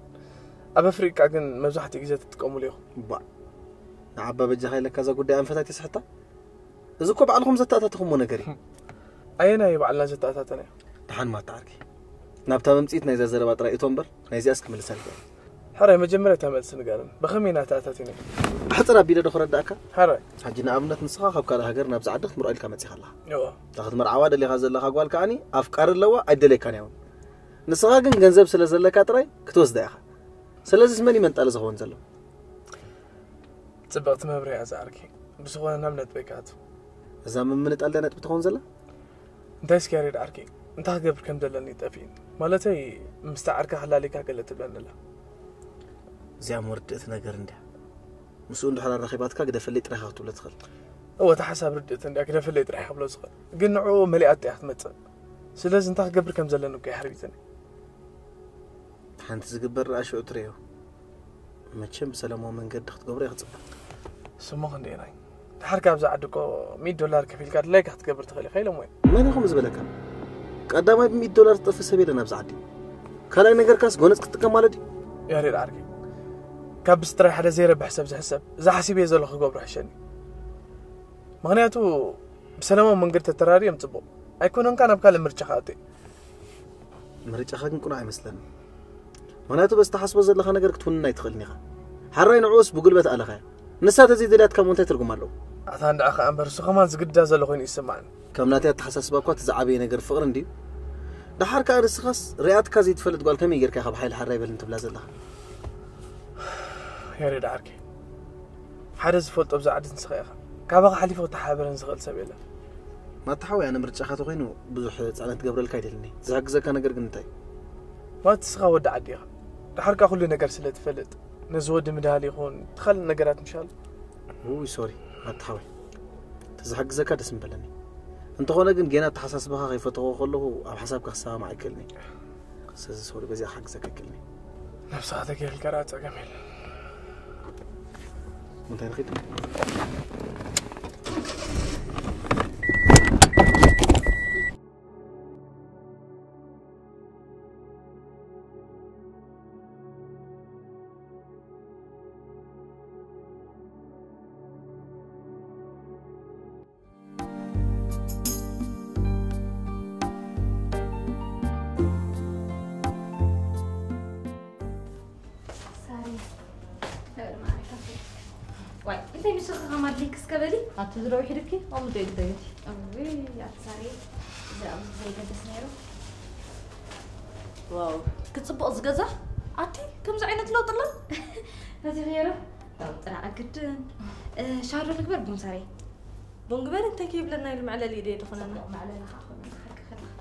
ኣብ ኣፍሪቃ ግን መብዛሕትኡ ግዜ ትጥቀሙሉ ኢኹም። ባ ንዓባ በጃኻ ኢለካ እዛ ጉዳይ ኣንፈት ኣይተስሕታ። እዚ እኮ ባዕልኹም ዘተኣታተኹሞ ነገር እዩ። ኣየናይ እዩ ባዕልና ዘተኣታተናዮ? ደሓን ማታ ዓርከይ ናብታ መምፅኢት ናይዛ ዘረባ ጥራይ እቶ እምበር ናይዚኣስ ክምልሳ ይኽእል። ሕራይ መጀመርያ እታ መልሲ ንገረኒ ብኸመይ ኢና ተኣታቲና? ብሕፅር ኣቢለ ዶ ክረዳእካ? ሕራይ። ሕጂ ንኣብነት ንስኻ ካብ ካልእ ሃገር ናብዚ ዓዲ ክትምርዖ ኢልካ መፂኻ ኣለኻ። እዋ። እታ ክትምርዓዋ ደሊኻ ዘለኻ ጓል ከዓኒ ኣፍቃሪ ኣለዋ ኣይደለየካን እያ እውን። ንስኻ ግን ገንዘብ ስለ ዘለካ ጥራይ ክትወስዳ ኢኻ። ስለዚስ መን እዩ መንጣሊ ዝኸውን ዘሎ? ፅብቕቲ መብርያ እዛ ዓርኪ። ብዝኾነ ናብ ነጥበይ ክኣቱ። እዛ ምምንጣል ድያ ነጥቢ ትኸውን ዘላ? እንታይ እስኪ ያሬድ ዓርከይ፣ እንታይ ክገብር ከም ዘለኒ ጠፊእኒ። ማለተይ ምስታ ዓርካ ክላሊካ ገለ ትብለኒ ኣላ። እዚኣ እሞ ርድእቲ ነገር እንድያ። ምስኡ እንድሕር ኣራኺባትካ ግደፈለይ ጥራይኻ ክትብሎ ትኽእል። እወ፣ እታ ሓሳብ ርድእቲ እንድያ፣ ግደፈለይ ጥራይ ክብሎ ዝኽእል። ግን ንዕኡ መሊኣቶ እያ ክትመጽእ። ስለዚ እንታይ ክገብር ከም ዘለኒ እኮ እያ ሓርቢትኒ። ሓንቲ ዝግበር ደኣ ሽዑ ትርእዮ። መቸም ብሰላማዊ መንገዲ ክትገብሮ እየ ክጽበ። ስሙ ክንደየናይ? እታ ድሓር ካብዛ ዓዲ እኮ ሚእቲ ዶላር ከፊልካ ድላይካ ክትገብር ትኽእል ኢኻ ኢሎሞ እዮም። መን ኢኹም ዝበለካ? ቀዳማይ ብሚእቲ ዶላር ዝጠፍእ ሰብ የለን ኣብዚ ዓዲ። ካልኣይ ነገርካስ ጎነጽ ክትጥቀም ማለት ድዩ? ያሬድ ዓርከይ፣ ካብ ብስጥራይ ሓደ ዘይረብሕ ሰብ ዝሕሰብ፣ እዚ ሓሲበዮ ዘለኹ ክገብሮ ይሕሸኒ። ምኽንያቱ ብሰላማዊ መንገዲ ተተራርዮም ጽቡቕ ኣይኮነንካ፣ ናብ ካልእ ምርጫ ክኣቱ እየ። ምርጫኻ ግን ቅኑዕ ኣይመስለኒ። ምኽንያቱ በዚ ትሓስቦ ዘለኻ ነገር ክትውንን ኣይትኽእልን ኢኻ። ሓራይ ንዕኡስ ብጉልበት ኣለኻያ። ንሳ ተዘይደልያትካ እሞ እንታይ ትርጉም ኣለዎ? ኣታ እንድዓ ኸኣ እምበር እሱ ኸማን ዝግድዳ ዘሎ ኮይኑ ይስምዓኒ። ከም ናተይ ኣተሓሳስባ እኳ እቲ ዝዓበየ ነገር ፍቕሪ እንድዩ። ደሓር ከኣ ንስኻስ ሪኣትካ ዘይትፈልጥ ጓል ከመይ ጌርካ ኢኻ ብሓይሊ ሓራይ በልን ትብላ ዘለኻ? ያሬድ ዓርከይ፣ ሓደ ዝፈልጦ ኣብዚ ዓዲ ንስኻ ኢኻ። ካባኻ ሓሊፉ ክተሓባበረኒ ዝኽእል ሰብ የለን። ማታ ሓወይ ኣነ ምርጫኻ ተኾይኑ ብዙሕ ጻዕነት ክገብረልካ ኣይደልን እየ። ዝሕግዘካ ነገር ግን እንታይ እዩ? ማለት ንስኻ ወዲ ዓዲ ኢኻ። ደሓር ከኣ ኩሉ ነገር ስለ ትፈልጥ ነዚ ወዲ ምድሃል ይኹን እቲ ካልእ ነገራት ምሻል። ውይ ሶሪ ማታ ሓወይ። ተዝሕግዘካ ደስ ምበለኒ። እንተኾነ ግን ጌና ኣተሓሳስባኻ ከይፈተኽዎ ከለኹ ኣብ ሓሳብካ ክሰማማዕ ኣይክእልን እየ። ስለዚ ሶሪ በዚኣ ክሓግዘካ ኣይክእልን እየ። ነብስኻ ተገይርካ ደኣ ጸገም የለን። እንታይ ንኺድ? ሳሪ፣ ልዕሊ ማዕረ ካፌ። ዋይ፣ እንታይ ንስኺ ከማን ሊክ እስከ በሊ። ኣቲ ዝረው ሒድኪ፣ ኣሙ ደግ ደግ። እውይ፣ ኣቲ ሳሪ፣ እዚ ኣብዚ ዘይገደስ ነይሩ። ዋው፣ ክጽብቕ ዝገዛ። ኣቲ፣ ከምዚ ዓይነት ለውጢ ኣሎ? ነዚ ገይሩ፣ ለውጢ ደኣ ግድን። እ፣ ሻዶ ንግበር ቡን ሳሪ። ቡን ግበር እንታይ ከይብለና ኢሉ መዕለሊ ኢደ ይድኾነና። መዕለሊ ኸኣ ኾነ፣ ሓቂ ከለኻ።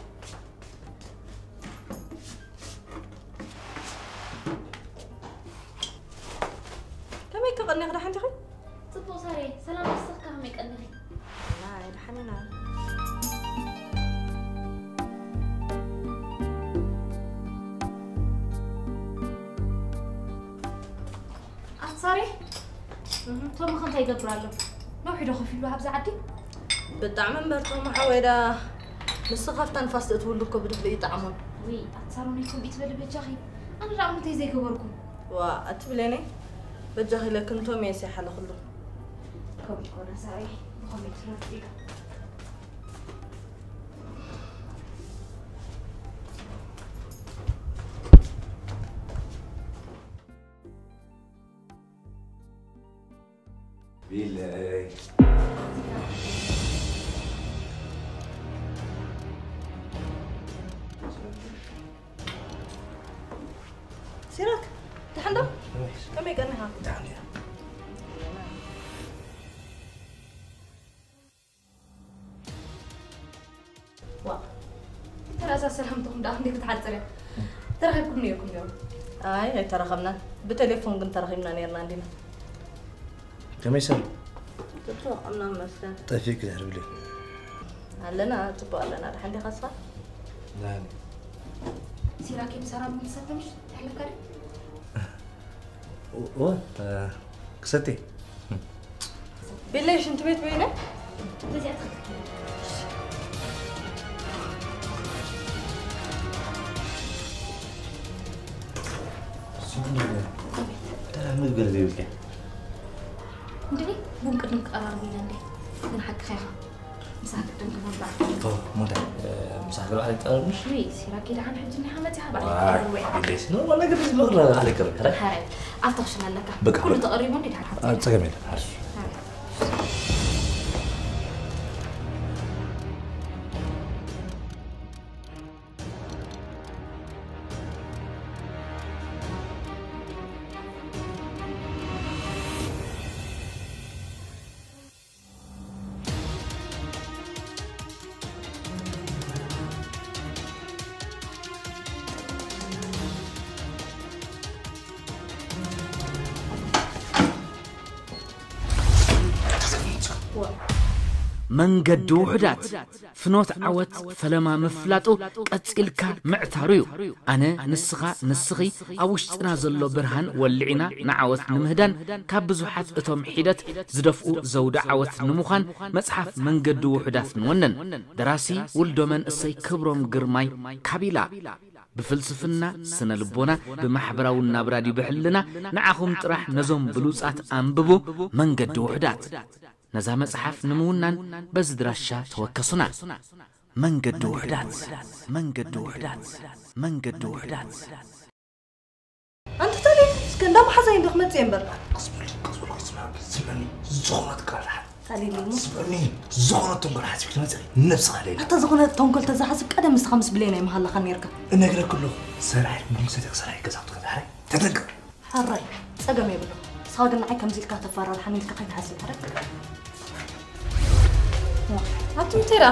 ከመይ ከቐኒኺ ደሓን ዲኺ? ጽቡቕ ሳሬ፣ ሰላም ንስኺ ከመይ ቀኒኺ? ናይ ደሓን ኢና። ኣቲ ሳሬ፣ ቶም ኸ እንታይ ይገብር ኣሎ? ነዊሕ ዶ ኮፍ ኢሉ ኣብዚ ዓዲ? ብጣዕሚ እምበር ቶም ሓወይ ዳ ንሱ ካብታ ንፋስ ትእትውሉ እኮ ብድፍእ ይጥዓሞን። ውይ ኣቲ ሳሮነይ ከምኡ ይትበሊ በጃኺ። ኣነ ደኣ ምንታይ ዘይገበርኩ? ዋ ኣቲ ብሌነይ በጃኺ ኢለክን ቶም እየ ሰይሓለኽሉ። ከምኡ ይኮና ሳሬ ብኸመይ ትረድኡ ኢሉ። ቢለይ። ሲራክ ደሓን ዶ? ከመይ ቀኒኻ? ደሓን እየ። ዋ ተረዛ ሰላምትኹም ደኣ እንዴ ክትሓጽር እያ? ተራኺብኩም ነይርኩም ዶ? ኣይ ኣይተራኸብናን። ብቴሌፎን ግን ተራኺብና ነይርና እንዲና። ከመይ ሰብ? ጽቡቕ ኣምና መስገን። ጠፊእኪ ድሕር ብለይ። ኣለና ጽቡቕ ኣለና። ደሓን ዲኻ ንስኻ? ደሓን። ሲራክ ምሳራ ምን ትሰተምሽ? ትሕለካ ዲ? ኦ ክሰቲ ቤለይ ሽንት ቤት በይነ በዚኣ ተራ ምግበር ዘይብልካ እንዴ ቡን ቅድም ክቀራርብ ኢለ እንዴ ግን ሓቅኻ ኢኻ ምሳሕ ቅድም ክበልዕ ሞዳ ምሳሕ ክበልዕ ኣይጠረምሽ ወይ ሲራክ ደሓን ሕጂ እኒኻ መፂኻ ባዕለይ ክበልዕ ወይ ግዴስ ኖርማል ነገር እዚ ምቕራብ ሓደ ቅርብ ሕራይ ኣብቲ ክሽነ ኣለካ በቃ ኩሉ ተቐሪቡ እንዴ ድሓን ሓብቲ ጸገም የለን ሓርሽ መንገዲ ውሑዳት ፍኖት ዓወት ፈለማ ምፍላጡ ቀጺልካ ምዕታሩ እዩ። ኣነ፣ ንስኻ፣ ንስኺ ኣብ ውሽጥና ዘሎ ብርሃን ወልዕና ንዓወት ንምህዳን ካብ ብዙሓት እቶም ሒደት ዝደፍኡ ዘውዲ ዓወት ንምዃን መጽሓፍ መንገዲ ውሑዳት ንወነን። ደራሲ ውልዶ መንእሰይ ክብሮም ግርማይ ካቢላ። ብፍልስፍና፣ ስነ ልቦና፣ ብማሕበራዊ ናብራ ድዩ ብሕልና ንዓኹም ጥራሕ ነዞም ብሉጻት ኣንብቡ። መንገዲ ውሑዳት። ነዛ መጽሓፍ ንምውናን በዚ ድራሻ ተወከሱና። መንገዲ ውሑዳት፣ መንገዲ ውሑዳት፣ መንገዲ ውሑዳት። ኣንተ ታዲያ እስከ እንዳ መሓዛይ እንዶ ክመጽእ እየ እምበር። ቀስ በል፣ ቀስ በል፣ ቀስ በል፣ ስምዕኒ፣ ዝኾነት ቃል ሓ-፣ ታዲያ እሞ? ስምዕኒ፣ ዝኾነት ተንኮል ሓሲብኪ ትመጽእ፣ ነብስኻ ለይላ። ኣታ ዝኾነ ተንኮል ተዘሓስብ ቀደም ንስኻ ምስ ብሌና ይመሃለኻ ነርካ። እነግረኪ ኣለኹ፣ ሰራሒ መንግስቲ ሰራሒ ገዛ ክትከዳ ሓራይ፣ ተጠንቀቕ። ሓራይ፣ ጸገም የብሉ። ንስኻ ግን ንዓይ ከምዚ ኢልካ ተፈራርሓኒ ኢልካ ከይትሓስብ ሓራይ። ኣቱም ቴራ።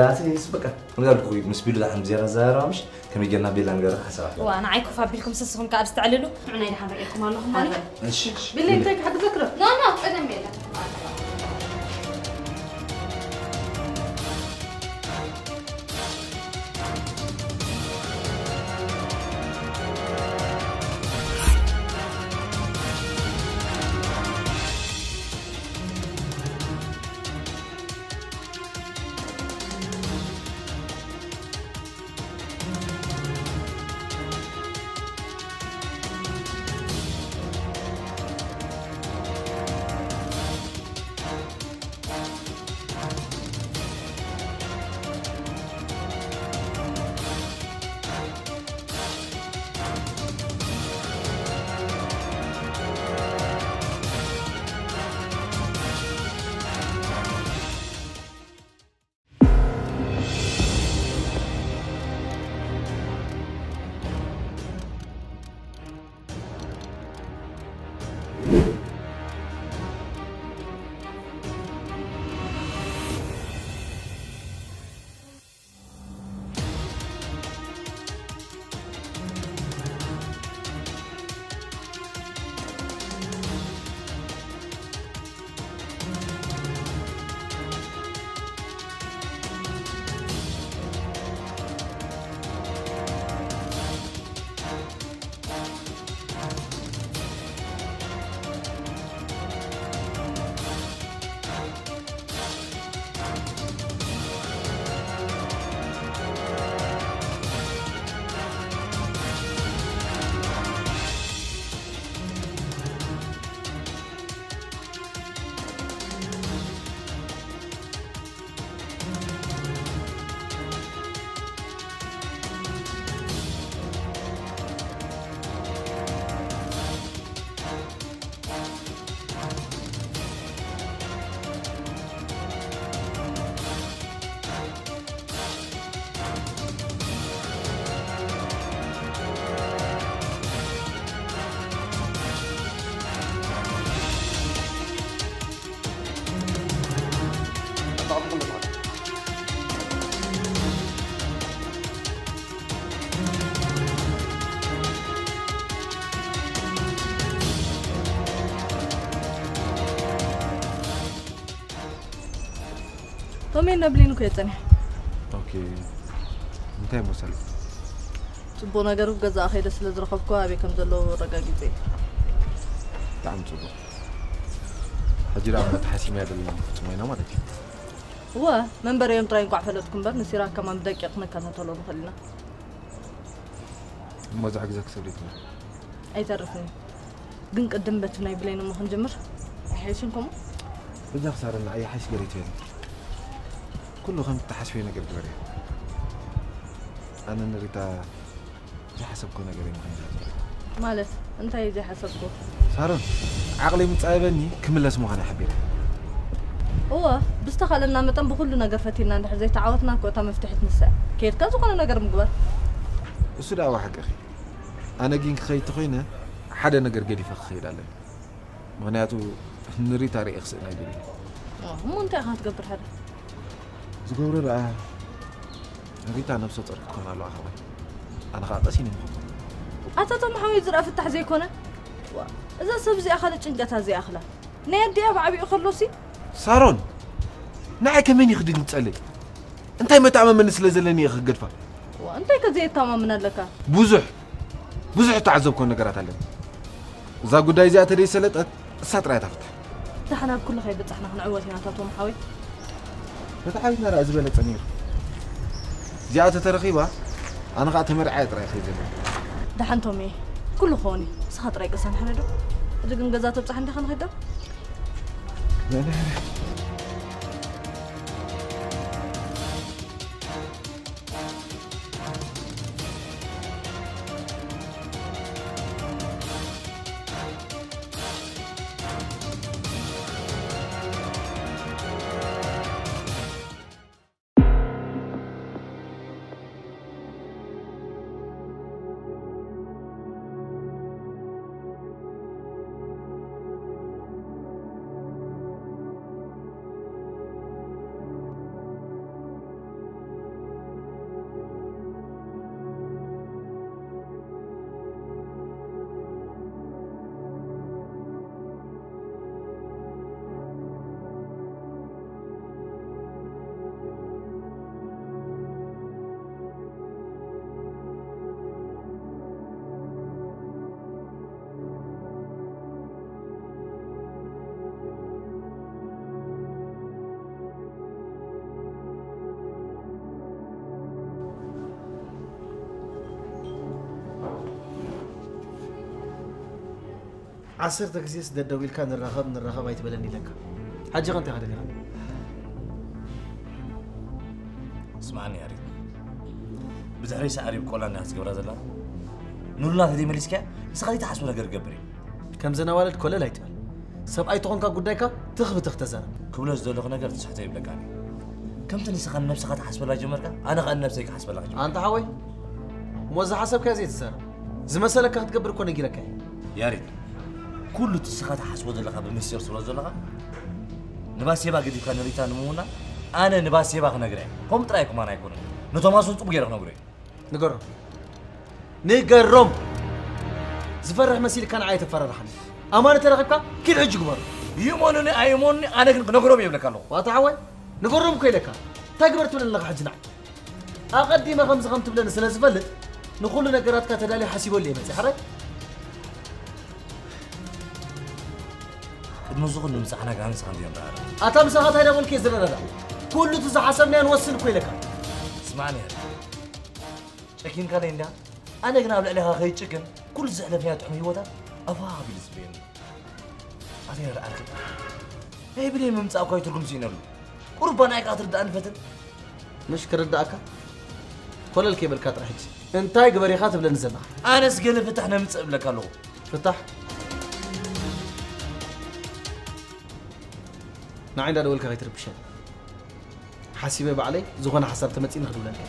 ኣቲ ስበቃ ከምዛ ልኩ ምስ ቢሉ ዳሕን ብዝያዳ ዘራራ ምሽ ከመይ ጌርና ቤላ ንገራ ሓሳባት ዋ ንዓይ ኮፍ ኣቢልኩም ስስኹም ከኣ ብዝተዕልሉ ንዑናይ ድሓን ርእየኩም ኣለኹም ማለት እሺ ቢለይ እንታይ ክሕግዘክ ዶ ኖ ኖ ጸገም የለን ቶሜ ነብሊን እኮ የጸኒሕ ኦኬ እንታይ መሰል ጽቡቕ ነገሩ ገዛ ከይደ ስለ ዝረኸብኩ ኣበይ ከም ዘለዉ ኣረጋጊጸ ብጣዕሚ ጽቡቕ ሕጂ ደኣ መተሓሲምያ ዘለና ንፍጽሞ ኢና ማለት እዩ እወ መንበሪ እዮም ጥራይ እንቋዕ ፈለጥኩ እምበር ንሲራክ ከማን ብደቂቕ ክንከታተሎ ንኽእል ኢና እሞ ዝሕግዘኪ ሰብ ደይኮነ ኣይተርፍን እዩ ግን ቅድም በቲ ናይ ብሌን እሞ ክንጅምር ኣይሓይሽን ከምኡ በጃ ክሳረ ንዓይ ሓይሽ ገለ ይትበኒ ኩሉ ከም ትሓስበዮ ነገር ግበርዮ ኣነ ንሪታ ዝሓሰብኮ ነገር እዩ ምኽንያት ማለት እንታይ እዩ ዘይሓሰብኩ ሳሮን ዓቕሊ ምጻበኒ ክምለስ ምዃን ሓቢረ እወ ብዝተኻለና መጠን ብኩሉ ነገር ፈቲና እንድሕር ዘይተዓወትና እኮ እታ መፍትሒት ንሳ እያ ከይድካ ዝኾነ ነገር ምግባር እሱ ደኣ ሓቅኺ ኣነ ግን ክኸይድ ተኾይነ ሓደ ነገር ገዲፈ ክኸይድ ኣለኒ ምኽንያቱ ንሪታ ርእየ ክስእን ኣይደልን እሞ እንታይ ኢኻ ክትገብር ሓደ ዝገብሮ ደኣ ሪታ ነብሰ ጾር ክትኮን ኣለዋ ሓወይ ኣነ ከዓ ቀሲኒ ምኾንኩ ኣታ ቶም ሓወይ ዝረኣ ፍታሕ ዘይኮነ እዛ ሰብ እዚኣ ካልእ ጭንቀታ ዘይኣኽላ ናይ ኣዲኣ ብዓቢኡ ከሎሲ። ሳሮን፣ ንዓይ ከመን እዩ ክድንግጸለይ? እንታይ መተኣማመኒ ስለ ዘለኒ እየ ክገድፋ? ዋ፣ እንታይ ከ ዘየተማምን ኣለካ? ብዙሕ፣ ብዙሕ እተዓዘብኮ ነገራት ኣለኒ። እዛ ጉዳይ እዚኣ ተደይ ሰለጠት፣ እሳ ጥራይ እያ ትፍታሕ። ደሓን ኣብ ኩሉ ከይበጻሕና ክንዕወት ኢና፣ ታቶም ሓወይ። ነቲ ዓቢትና ደኣ ዝበለጸ ነይሩ። እዚኣ ተተረኺባ፣ ኣነ ኸኣ ተመርዓየ ጥራይ ከይዘለ። ደሓን ቶሚ፣ ኩሉ ክኸውን እዩ። ንስኻ ጥራይ ቅሰን ሕነ ዶ? ሕጂ ግን ገዛ ተብጻሕ እንዲኻ ንኸይድ ዶ? ዓሰርተ ግዜስ ደደዊልካ ንራኸብ ንራኸብ ኣይትበለኒ ኢለካ። ሕጂ ከ እንታይ ከደሊኻ? ስምዓኒ ያሬድ፣ ብድሕረይ ሰዓሪብ ቆላ እንዲያ ክትገብራ ዘላ። ንሉላ ተደይ መሊስካ ንስኻ ዘይትሓስቦ ነገር ገብር እዩ። ከምዘን ኣዋልድ ኮለል ኣይትበል። ሰብኣይ ተኾንካ ጉዳይካ ትኽ ብትኽ ተዛረብ። ክብሎ ዝደለኹ ነገር ትስሕቶ ይብለካኒ። ከምቲ ንስኻ ንነብስኻ ትሓስበላ ጀመርካ፣ ኣነ ኸኣ ንነብሰይ ክሓስበላ ክጀምር። ኣንታ ሓወይ፣ እሞ ዝሓሰብካዮ ዘይትዛረብ። ዝመሰለካ ክትገብር እኮ ነጊረካ እየ። ያሬድ፣ ኩሉ እቲ ንስኻ ትሓስቦ ዘለኻ ብምስጢር ስለ ዘለኻ፣ ንባሴባ ገዲፍካ ንሪታ ንምውና፣ ኣነ ንባሴባ ክነግራ እየ። ከምኡ ጥራይ ከማን ኣይኮነን። ንቶማስ እውን ጽቡቕ ገይረ ክነግሮ እየ። ንገሮም። ንገሮም። ዝፈርሕ መሲልካ ንዓይ ተፈራርሓኒ። ኣማኒ ተረኺብካ ኪድ ሕጂ ግበሮ። ይእመኑኒ ኣይእመኑኒ ኣነ ግን ክነግሮም እየ ይብለካ ኣለኹ። ዋታ ሓወይ ንገሮም እኮ ኢለካ። እንታይ ግበር ትብለኒ ኣለኻ ሕጂ ንዓይ? ኣቐዲመ ከምዚ ከም ትብለኒ ስለ ዝፈልጥ ንኹሉ ነገራትካ ተዳልየ ሓሲበሉ እየ መፅእ። ሕራይ? ቅድሚ እዚ ኩሉ ምሳሕና ጋር ንስኻ እንዲዮም ደኣ። ኣታ ምሳኻ እንታይ ደበልክ እየ ዝረዳዳ? ኩሉ እቲ ዝሓሰብናዮ ንወስን እኮ ኢለካ። ስማዕኒ፣ ጨኪንካለይ እንድያ። ኣነ ግን ኣብ ልዕሌኻ ከይጭክን ኩሉ ዘሕለፍናዮ ጥዑም ህይወታት ኣፋ ኣቢሉ ዝጽበየኒ። ኣቲ ንርኣልክ። ናይ ብሌን ምምጻእ እኳ እዩ ትርጉም ስኢነሉ። ቁሩብ ባንኣይ ከኣ ትርድኣኒ ፈትን። ምሽ ክርድኣካ? ኮለል ከይበልካ ጥራሕ ሕጂ። እንታይ ግበር ኢኻ ትብለኒ ዘለኻ? ኣነስ ገለ ፍታሕ ነምጽእ እብለካ ኣለኹ። ፍታሕ? ንዓይ እንዳደወልካ ከይትርብሸኒ። ሓሲበ ባዕለይ ዝኾነ ሓሳብ ተመጺኒ ክድውለልካ።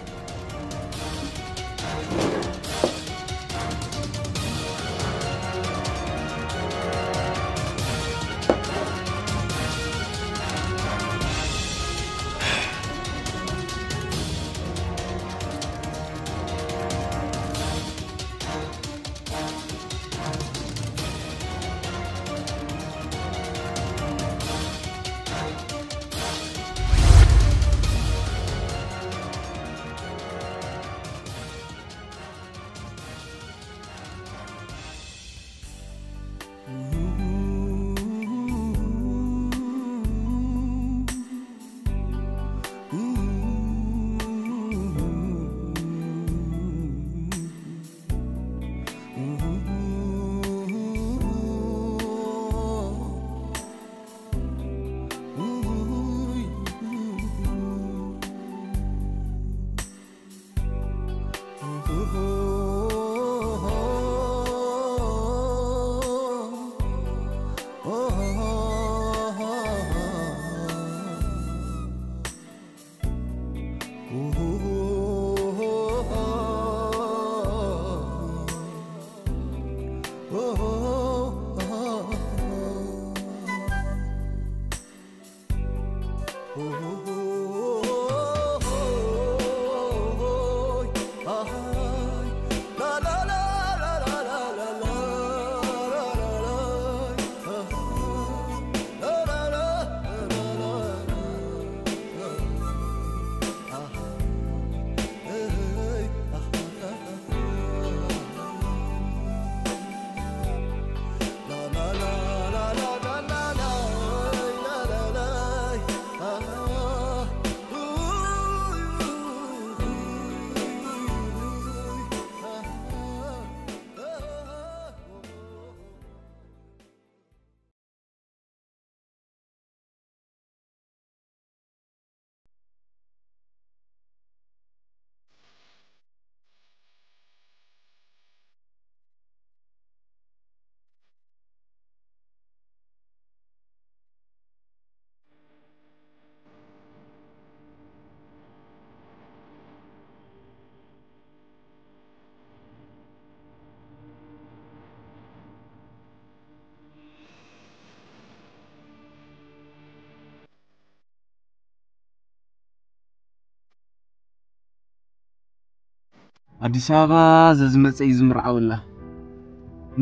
ኣዲስ ኣበባ ዘዝመጸ እዩ ዝምርዓወላ።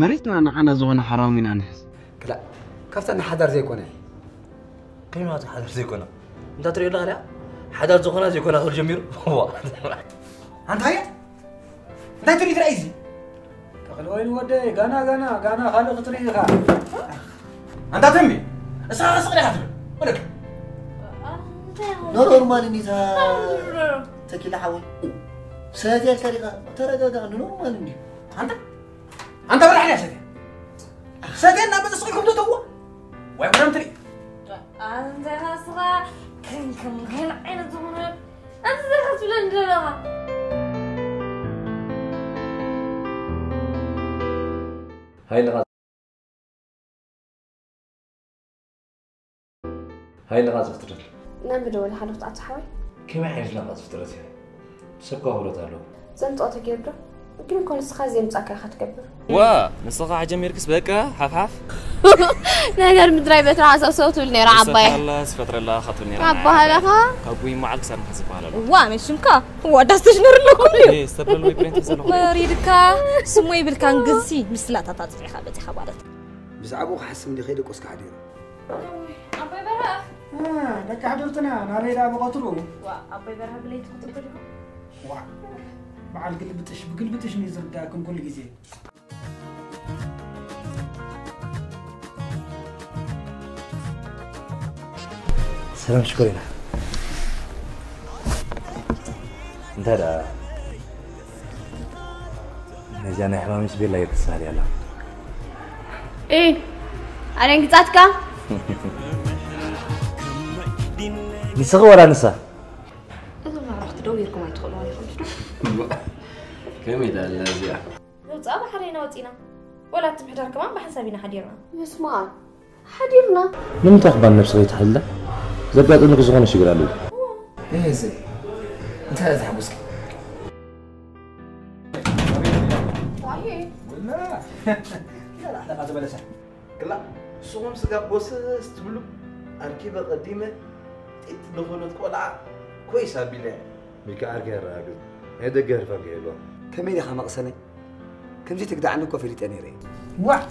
መሬትና ንዓና ዝኾነ ሓራም ኢና ንሕዝ። ክላእ፣ ካብታ ንሓዳር ዘይኮነ። ከይኑ ኣቲ ሓዳር ዘይኮነ። እንታ ትሪኦ ኣለኻ ድኣ? ሓዳር ዝኾና ዘይኮና ክብል ጀሚሩ። ዋ። ኣንታ ኣየ? እንታይ ትርኢ ትራይ እዚ? ተኽለ ወይኒ ወደይ፣ ጋና፣ ጋና፣ ጋና ካልእ ክትርኢ ኢኻ። ኣንታ ተሚ፣ እስኻ ስቕ ኢኻ ትብል። ወለክ። ኖርማል እንዲታ ተኪላ ሓወይ። ሰትያ ተሪኻ፣ ተረጋጋ፣ ኖርማል እንዲ። ኣንታ፣ ኣንታ በላሕ ዲያ ሰትያ? ሰትያ እናመጸ ስቕ ኢልኩም ተተዋ? ወይ ጉዳም ትርኢ። ኣንተ ራስኻ ክንክም፣ ግን ዓይነት ዝኾነ ኣንተ ዘርካ ትብለን ዘለኻ። ሃይልኻ ሃይልኻ ዝፍጥረት። ናብ ምድወል ሓለፍቲ ኣቶ ሓወይ። ከመይ ዓይነት ናቕጽ ፍጥረት እያ? ሰብ ከኽብረት ኣለዎ። ዘምጽኦ ተገይሩ ዶ? ግን እኮ ንስኻ ዘምጻእካ ኢኻ ትገብር። ዋ፣ ንስኻ ጀሚርክስ በቃ ሓፍሓፍ። ነገር ምድራይ በትራ ሓሳብ ሰው ትብል ነይራ ዓባየ። ንስኻ ኣላ ዝፈጥረላ ኻትብል ነይራ። ኣባህላኻ? ካብ ጉይ መዓል ክሳብ መሓዝ ዝበሃል ኣሎ። ዋ፣ መሽምካ? ዋ፣ ዳስ ተሽነር ኣለኩ። ኤ፣ ዝተብለሉ ወይ ፕሪንት ዘለኹ። ወሪድካ፣ ስሙ ይብልካን ግንሲ ምስላታት ኣጽፊኻ በጺኻ ማለት። ብዛዕባኡ ክሓስብ እንዲ ከይደ ቆስካ ሓዲሩ። ኣቦይ በርሀ። እ፣ ደቂ ሓደርትና ናበይ ደኣ ብቐትሩ? ዋ፣ ኣቦይ በርሀ ብለይቲ ክትርኩ ዲኹም? ዋ፣ በዓል ግልብጥሽ ብግልብጥሽ ነው ዝርዳእክን ኩሉ ግዜ። ሰላም ሽኮሪና። እንታይ ደኣ ነዚኣ ናይ ሕማምስ ቤላ እየ ክሳል ያላ። ኤ ኣደንግጻትካ። ንስኺ ወላ ንሳ? እዞም ኣዕሩኽቲ ደው ኢልኩም ኣይትኽእልዋ ኢኹም ትዶ? ከመይ ዳላ እዚኣ? ዘውፅኣ ብሓደ ኢና ወፂና። ወላ እቲ ምሕዳር ከማን ብሓንሳብ ኢና ሓዲርና። ምስማዕ ሓዲርና። ንምንታይ ክባን ነብሲ ከይትሓልላ? ዘጋጥምኪ ዝኾነ ሽግር ኣሎ? እህ እዚ እንታይ ተሓጉስኪ? ዋየ ወላ ገላ ኣለኻ ተበለሰ። ክላ ንስኹም ስጋ ቦስስ ትብሉ ኣርኪበ ቀዲመ ጢጥ ዝኾነት ቆልዓ ኮይስ ኣቢለ። ሚካ ዓርኪ የረጋግጽ ናይ ደገ ህርፋን ከይህልዋ። ከመይ ዲኻ መቕሰነይ? ከምዚ ትግዳዓኒ እኮ ፈሊጠ ነይረ እየ። ዋዕ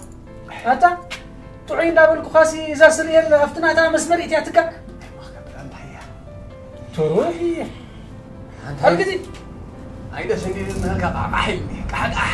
ኣታ ጥዑይ እንዳበልኩኻሲ እዛ ስርኤል ኣብቲ ናታ መስመር እትያ ትካ ተሮይ ኣርግዚ ኣይደ ሰጊድናልካ ቃዕቃሕ ኢልኒ ቃዕቃሕ